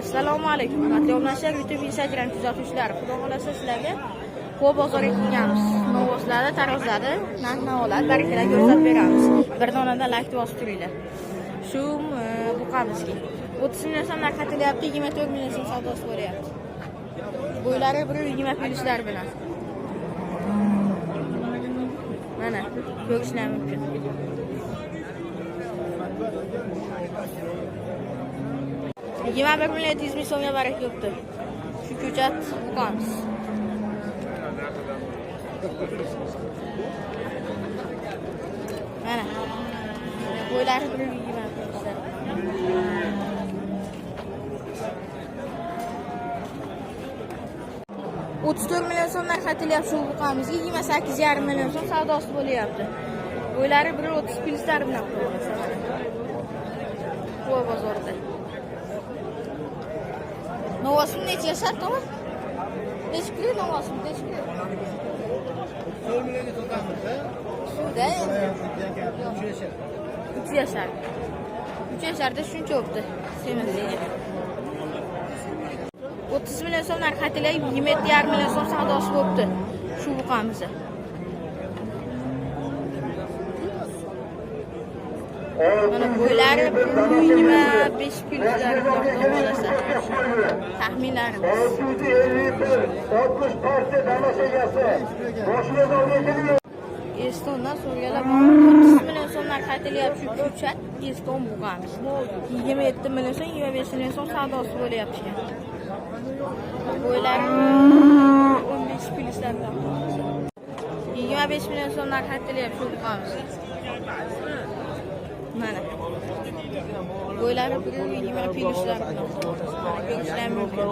Assalomu alaykum. Hurmatli obunachilar, YouTube, Instagram kuzatuvchilari. Xudo xolasa sizlarga Quva bozoriga kelganmiz. Novvoslarda, tarozlarda narx-navolar barakalar ko'rsatib beramiz. Bir donadan like bosib turinglar. Shu buqamizga 30 million so'm narx aytilyapti, 24 million so'm savdosi bo'lyapti. Bo'ylari 1.20 plyuslar bilan. Mana ko'rishlar mumkin. 21 million 700 ming so'mga baraka yo'qdi. Shu ko'chat buqamiz. Mana. Bo'ylari 1.20 plyuslar. 34 million so'm narx aytilyapti shu buqamizga, 28,5 million so'm savdosi bo'lyapti. Bo'ylari 1.30 plyuslar bilan qo'yilsa mana. Quva bozorida. Novvosim necha yashar, tog'a? Necha pul novvosim, necha pul? 4 millionga sotamiz. Shuda endi. 3 yashar. 3 yasharda shuncha bo'pti. Semizligi. 30 million so'm narx aytilyapti, 27,5 million so'm savdosi bo'pti. Shu buqamizni. Mana bo'ylari 25 plyuslar bilan xudo xolasa. Taxminlarimiz. 651, 60 parcha Damas egasi. Boshliq geliyor. Estondan so'rganlar bor. 30 million so'm narx aytilyapti shu ko'chat Eston buqamiz. 27 million so'm, 25 million so'm savdosi bo'lyapti ekan. Bo'ylari 15 plyuslar bilan. 25 million so'm narx aytilyapti shu buqamizga. Mana. Bo'ylari 1.20 plyuslar bilan. Ko'rishlar mumkin.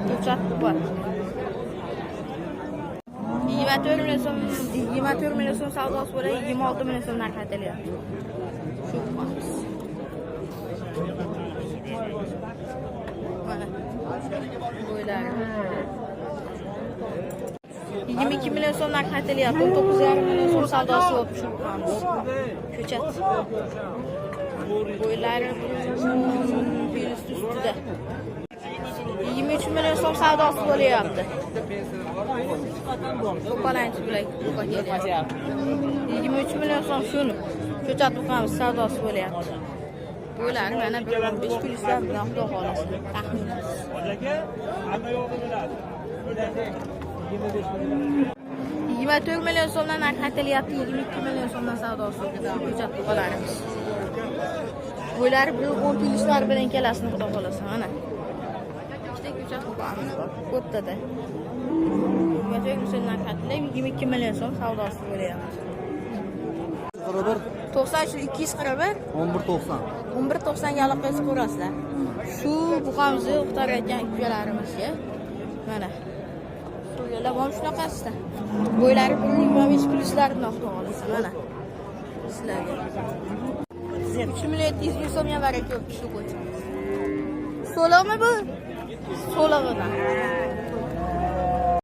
Ko'chat buqa. 24 million so'm, 24 million so'm savdosi bo'ladi, 26 million so'm narx aytilyapti. Shu buqamiz. Mana. Bo'ylari. 22 million so'm narx aytilyapti, 19,5 million so'm savdosi bo'lib shu buqamiz. Ko'chat. Bo'ylari plyus ustida. 23 million so'm savdosi bo'lyapti. To'palanchi bilan buqa kelyapti. 23 million so'm shuni ko'chat buqamiz savdosi bo'lyapti. Bo'ylari mana 1.15 plyuslar bilan xudo xolasa. Taxminimiz. 24 million so'mdan narx aytilyapti, 22 million so'mdan savdosi ko'chat buqalarimiz. Bo'ylari 1.10 plyuslar bilan kelasini xudo xolasa mana. Ikkita ko'chat buqamiz bor o'rtada. 24 million so'm narx aytilib, 22 million so'm savdosi bo'lyapti. 41 93 241 11 90. 11.90 ga aloqangizni ko'rasizlar. Shu buqamizni o'qtarayotgan ukalarimizga. Mana. So'rganlar bor shunaqasida. Bo'ylari 1.25 plyuslar bilan xudo xolasa mana. Sizlarga. 3 million 700 ming so'mga baraka yo'q shu qo'ychimiz. So'liqmi bu? So'lig'idan.